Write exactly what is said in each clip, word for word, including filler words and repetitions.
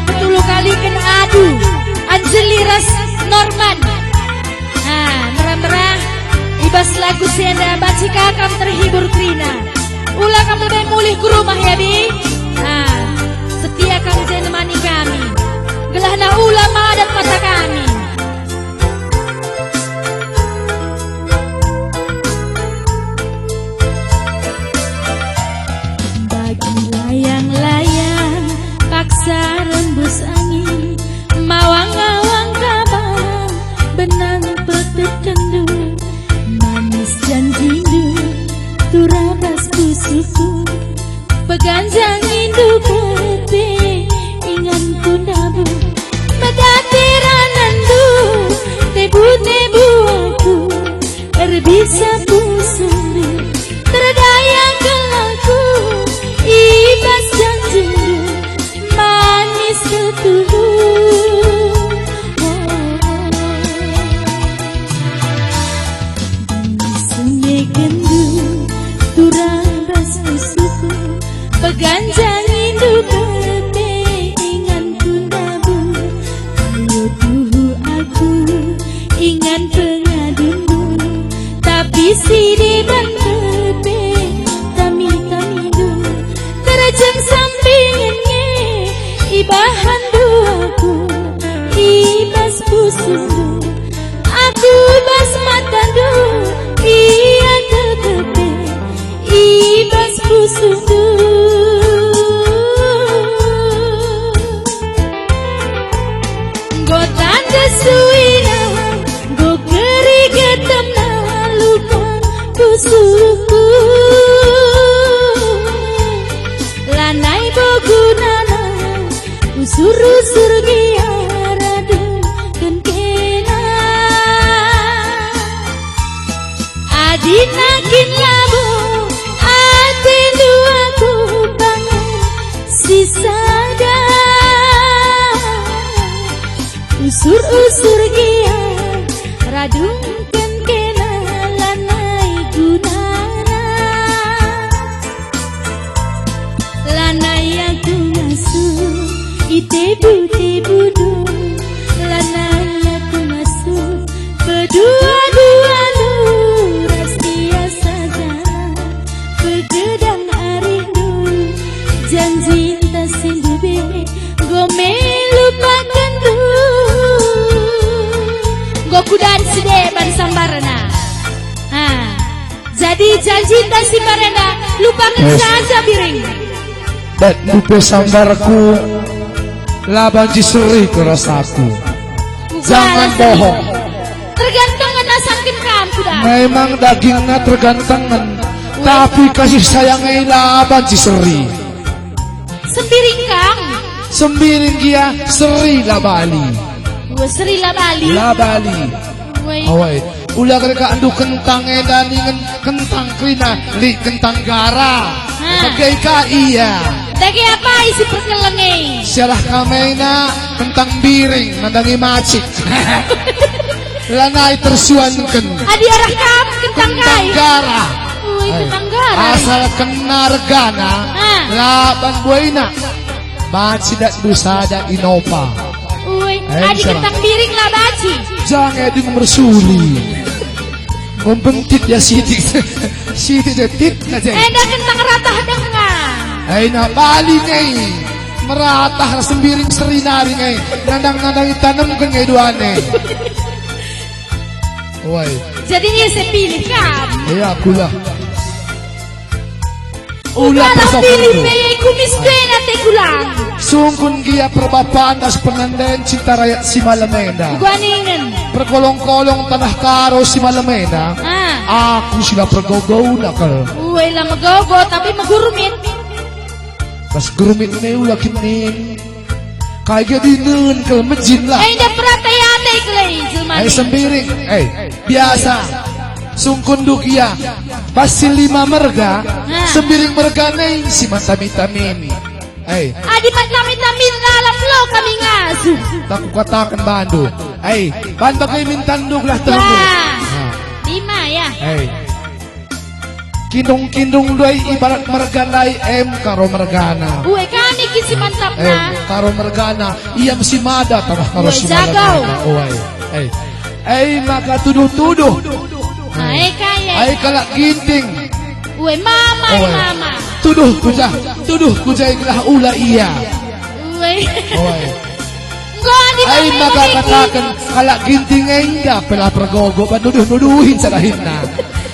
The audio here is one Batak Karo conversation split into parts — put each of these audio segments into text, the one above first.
Tulu kaliken adu, Anjeli ras Norman. Nah, merah-merah, i bas lagu si enda banci ka kam terhibur kerina. Ula kam lebe mulih ku rumah ya, Bi. Nah, setia kam je nemani kami. Gelahna ula madat mata kami. Bagi layang-layang paksa rembus angin, mawang-awang kabang benang petetkenndu, manis janjindu turah bas pusuhku. Peganjangindu pepe inganku ndabuh, medate ranandu tebu-tebu aku, erbisa pusuhndu, terdaya kelaku, i bas janjindu manis ketuhu. Disemekenndu turah bas pusuhku, peganjangindu pepe inganku ndabuh. Ayo tuhu aku ingan pengadundu, tapi si deban pepe tami-tamindu. Terjeng sampingen nge ibahanndu aku i bas pusuhndu. Aku bas matandu ia tetep i bas pusuhndu. Enggo tanda suina, enggo keri getemna luka pusuhku. Lanai bo gunana usur-usur gia radungken kena. Adina kin labo atendu aku pangan si sada. Usur-usur gia radungken kena lanai gunana. Lanai aku ngasup i tebu-tebundu, lanai aku ngasup pedua-duandu ras ia saja. Pegedang arihndu, janji ntah si ndube, enggo me lupakenndu. Enggo kudan si deban sambarna. Ha. Jadi janji ntah si mbarenda, lupaken Yes. saja Biring. Bak kupe sambarku, la banci seri ku rasaku. Jangan Kubalas. bohong. Tergantengen asangken kam kuda. Memang dagingna tergantengen, Weh. tapi kasih sayangnya la banci seri. Sembiring kam. Sembiring gia seri la bali. Weh, seri la bali. La bali. Weh. Awai, ula kade ka andu kentang enda ningen kentang kerina, lit kentang gara. Ha. Bage ka ia. Dage apai si perkeleng e? Sialah ka mena kentang Biring nandangi macik. Lanai tersuanken. Adi arah kam kentang Kentang kai? gara. Ui, Hai. kentang gara. Asal kena regana, Ha. laban buaina. Banci datndu sada inopa. Ui, Eh, adi salah. kentang Biring la banci. Jangan ding mersuli. Membentit ya sidik. Sidik detit aja. Enda kentang ratah denga. Aina bali nge. Meratah ras Sembiring seri nari nge. Nandang-nandangi tanemken nge duane. Woi. Jadi ia saya pilih kam. Iya, akulah. Ulah Udah pilih persokonku. Pe, kumis bena te kulang. Sungkun gia perbapan ras penanden cinta rakyat si malem enda. Guaningen. Perkolong-kolong tanah karo si malem enda. Ah. Aku si la pergogo-gogo kal. Uwe la megogo tapi megurmit. Pas gurmit me ula kinin. Kai gedinen kal mejin lah. Eh, enda peratai-atai kal jelma Ai ni. Sembiring, eh, biasa. Sungkun dukia. Pas si lima merga, Nah. Sembiring merga nai si matami-tamin. Eh, Adi matami-tamin lalap lo kami ngasuh. Tak kukataken bandu. Eh, ban bage min tanduk lah temu. Ya. Nah. Lima ya. Eh. Kindung-kindung ndai ibarat merga ndai em karo mergana. Ue kami Si mantapna. Eh, Karo mergana, ia mesi mada tambah Karo Woi, si jago. Mada. Oi. Eh. Eh, maka tuduh-tuduh. Ai, kai, eh. Ai, kalak Ginting. Woi, mama, Oi. Mama. Tuduh ku jah, tuduh ku jai gelah ula ia. Woi. Oi. Enggo adi Ai, mama maka ini kataken kalak Ginting enda pelah pergogo, ban nuduh-nuduhin sadahinna.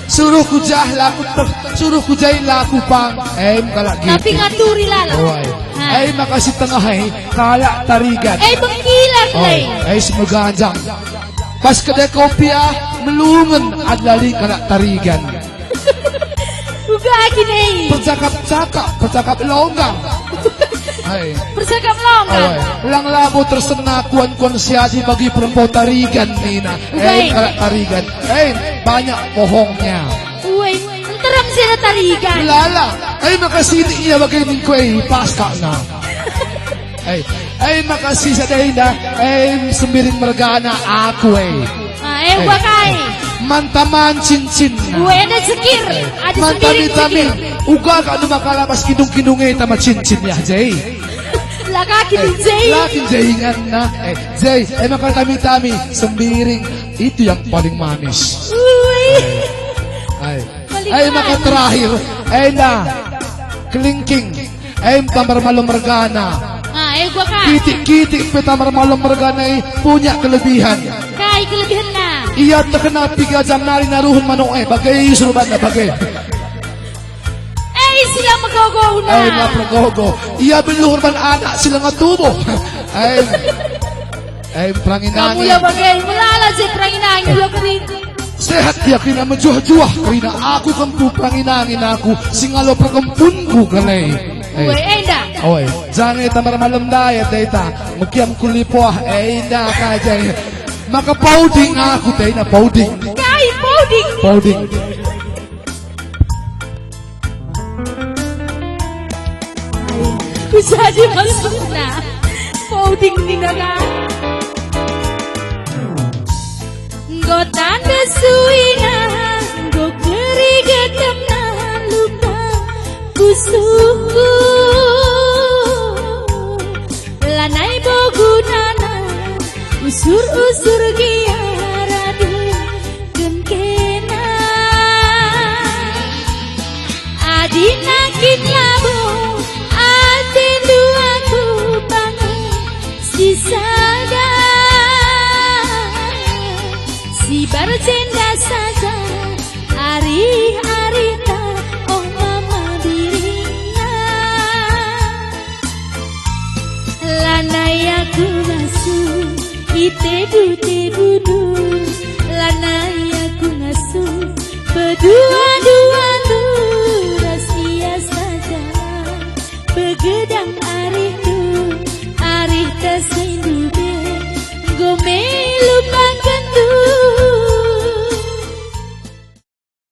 Suruh ku jah laku teh, suruh ku jai laku pang. Em, kalak Tapi Ginting. Ngaturi lalap. Oi. Ha. Ai, maka si tengah, eh, kalak Tarigan. Eh, bengkilak, Oi, eh. Ai, si meganjang. Pas kedai kopi, ah, melungen adalah kalak Tarigan. Uga kin, eh. Percakap-cakap, percakap longgar. Hai. Percakap longgar. Oi. Lang labo tersena kuan-kuan si adi bagi perempuan Tarigan nina. Uga, eh. Em, kalak Tarigan. Em, banyak bohongnya. Woi, nterem si ada Tarigan. Lala, ai, maka sitik ia bage ningku, eh, pas kakna. Ai, ai, maka si sada enda, ai, Sembiring mergana aku, ai. Ah, eh, Ai, uga kai. Ai. Mantaman cincin. Woi, ada sekir, Ai. Ada Sembiring Mantami-tami. Sekir. Uga kak numa kalak pas kindung-kindung e tama cincin ya, Jai. Lah kaki Ai, Jai. Lah kin Jai inganna. Eh, Jai, ai, maka tami-tami, Sembiring. Itu yang paling manis. Woi. Ai. Ai. Paling Ai, maka manis. Terakhir, enda. Kelingking. Em, tambar malem mergana. Ah, eh, uga kai. Kitik-kitik pe tambar malem mergana, eh, punya kelebihan. Kai kelebihanna? Ia terkena piga jam nari naruhun manuk, eh, bage surbanna bage. Eh, sila megogo una. Eh, la pergogo. Ia beluh man anak si langa tubuh. Eh. Eh, perangin Kamu angin. Ya bage, melala je perangin angin, ya kering. Sehat ya kerina, mejuah-juah kerina, aku kempu perangin angin aku, si ngalo perkempunku kene. Eh. Woi, enda. Oi, jange tambar malem daya teta, mekiam kulipoah, eh, enda kaja. Maka pauding aku tena, pauding. Kai pauding? Pauding. Ku jadi masukna. Pauding nina kan. Enggo tanda suina, enggo kerigetemna luka pusuhku. Lanai bo gunana usur-usur gia radu. Dengkena. Adina kin labo atendu aku bangun si sada. Si barjenda saja arih-arihta, oh mama dirinya. Lanai aku masuk i tebu-tebundu.